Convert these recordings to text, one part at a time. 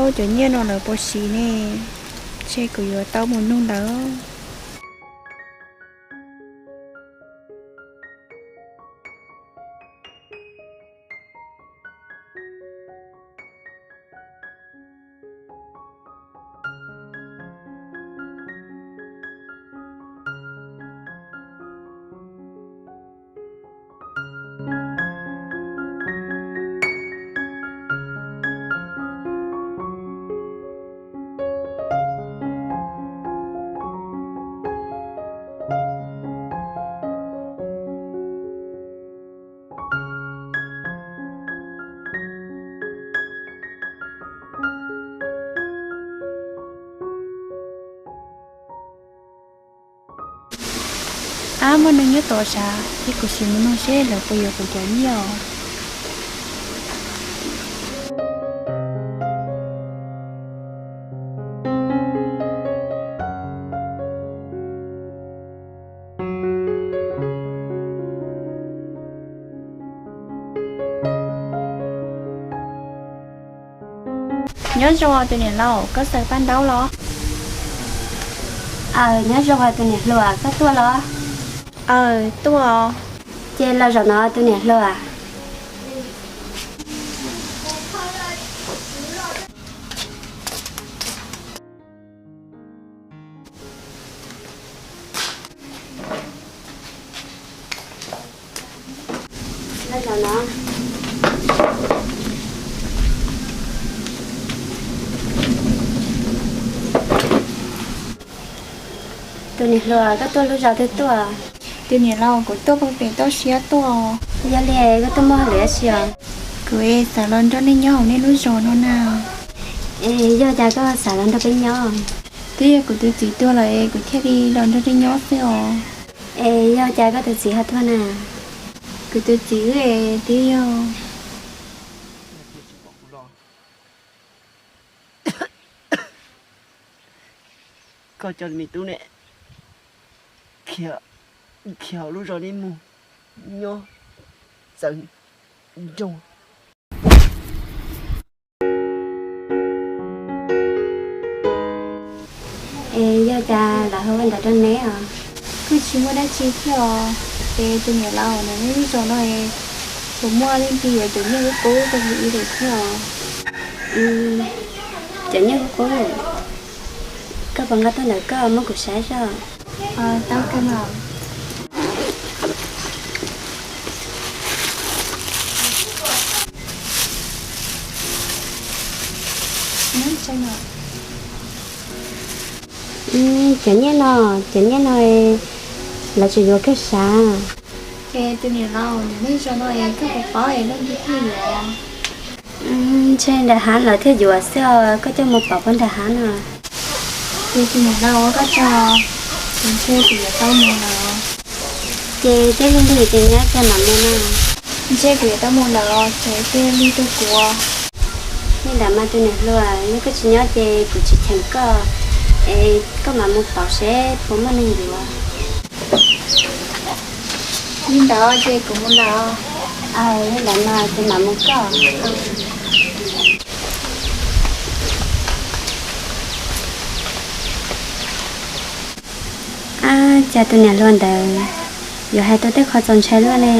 Cov nyiaj no lawv puas siv ne? Ntshe kuv yuav tau mus nug lawv. Ab, muaj neeg nyob tod sav, ces kuv sim mus nug seb lawv puas yuav kuv cov nyiaj os. Nyob zoo tus niam laus, koj xaws paj ntaub los? Aws, nyob zoo tus niam hluas, koj tuaj los? Aws, tuaj. Ces los zaum no tus niam hluas. Tus niam hluas, koj tuaj lub zos twg tuaj? Tus niam laus, kuv tuaj pem toj siab tuaj. Yog li koj tuaj muaj hauj lwm dab tsi os? Kuv es xav los nrog nej nyob hauv nej lub zos no na. Es yog cas koj xav los nrog peb nyob? Twb yog kuv tus txiv tuag lawm es kuv thiaj li los nrog nej nyob xwb os. Es yog cas koj tus txiv ho tuag na? Kuv tus txiv wb es twb yog Koj coj me tub ne, khiav, khiav hauv lub zos nej mus nyob txawv nroog. Es yog cas lawv ho ua ntawd rau neb os? Kuj tsis muaj dab tsi thiab os. Es tus niam laus, neb lub zos no es puas muaj leej twg yuav cov nyiaj qub qub rau kuv ib daim thiab os? Cov nyiaj qub qub, koj puas nqa tuaj ntawm koj muab kuv saib zoj? Tau kawg mas. Cov nyiaj no, cov nyiaj no lawv tseem yuav kawg sav. Es tus niam laus, neb lub zos no es koj puas paub es leej twg thiaj yuav? Ntshe nram hav lawv thiaj yuav xwb os, koj coj mus pauv puag nram hav no. Ces tus niam laus, koj tso, ces ntshe kuv yuav tau mus lawm. Ces thiaj li lig ces nyob kiag mam mus na. Ntshe kuv yuav tau mus lawm, ces thiaj li rau kuv. Li ntawd mas tus niam hluas, yog koj tsis nyob ces kuv tsis cheem koj, es koj mam mus pauv seb puas muaj neeg yuav. Li ntawd ces kuv mus lawm. Li ntawd mas ces mam mus koj. Ab, cas tus niam hluas ntawd yuav hais tau tej qho txaus ntshai luaj ne.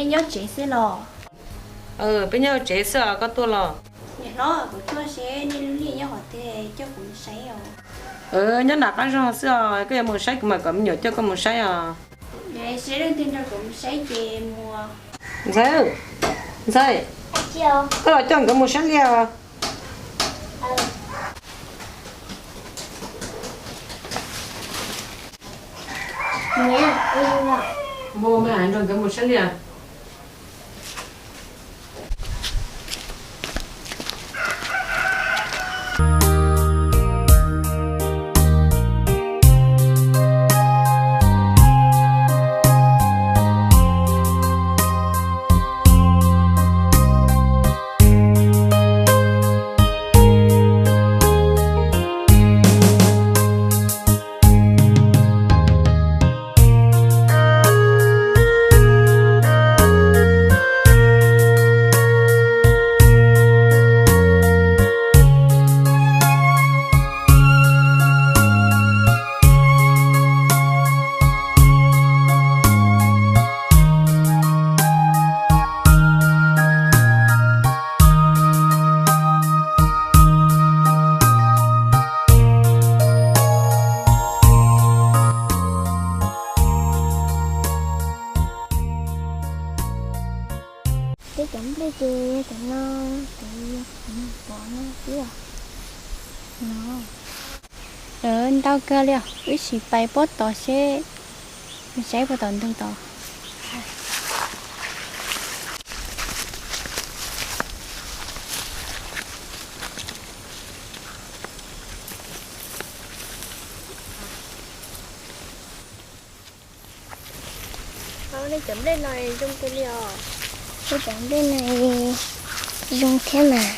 Nyob tsev xwb los? Peb nyob tsev xwb os, koj tuaj los? Niam hlob, kuv tuaj seb nej lub liaj nyob qhov twg coj kuv mus saib os. Nyob nram qab zog xwb os, koj yuav mus saib kuv mam kom me nyuam coj koj mus saib os. Saib leej twg nrog kuv mus saib ces mus. Ntxhais, Ntxhais, koj los coj nkawd mus saib liaj os. Mus mas nrog nkawd mus saib liaj. Peb cov nplej ces cov no, ces pov no xwb. No, ntau kawg li os, wb sim pais pob tod seb, saib pob tod ntug tod. Nej cov nplej no zoo kawg li os. Nej cov nplej no zoo thiab mas.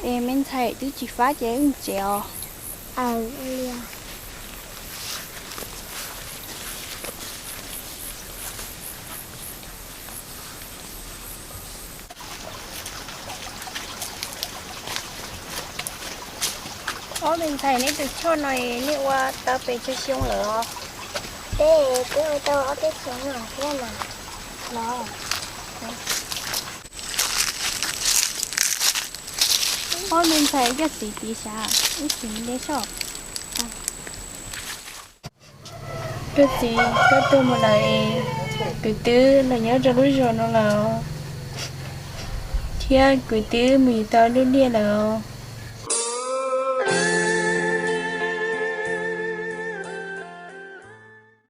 Es me ntxhais, twb tsis fab ces wb mus tsev os. Ob me ntxhais, neb tus choj no nej ua tau pes tsawg xyoo lawm os? Peb twb ua tau ob peb xyoo no thiab mas. Los, ob me ntxhais, coj txiv tiv sav, wb sim de soj. Koj txiv, koj tuag mus lawm es kwv twb los nyob rau lub zos no lawm, thiab kwv twb mus yuav tau lub liaj lawm.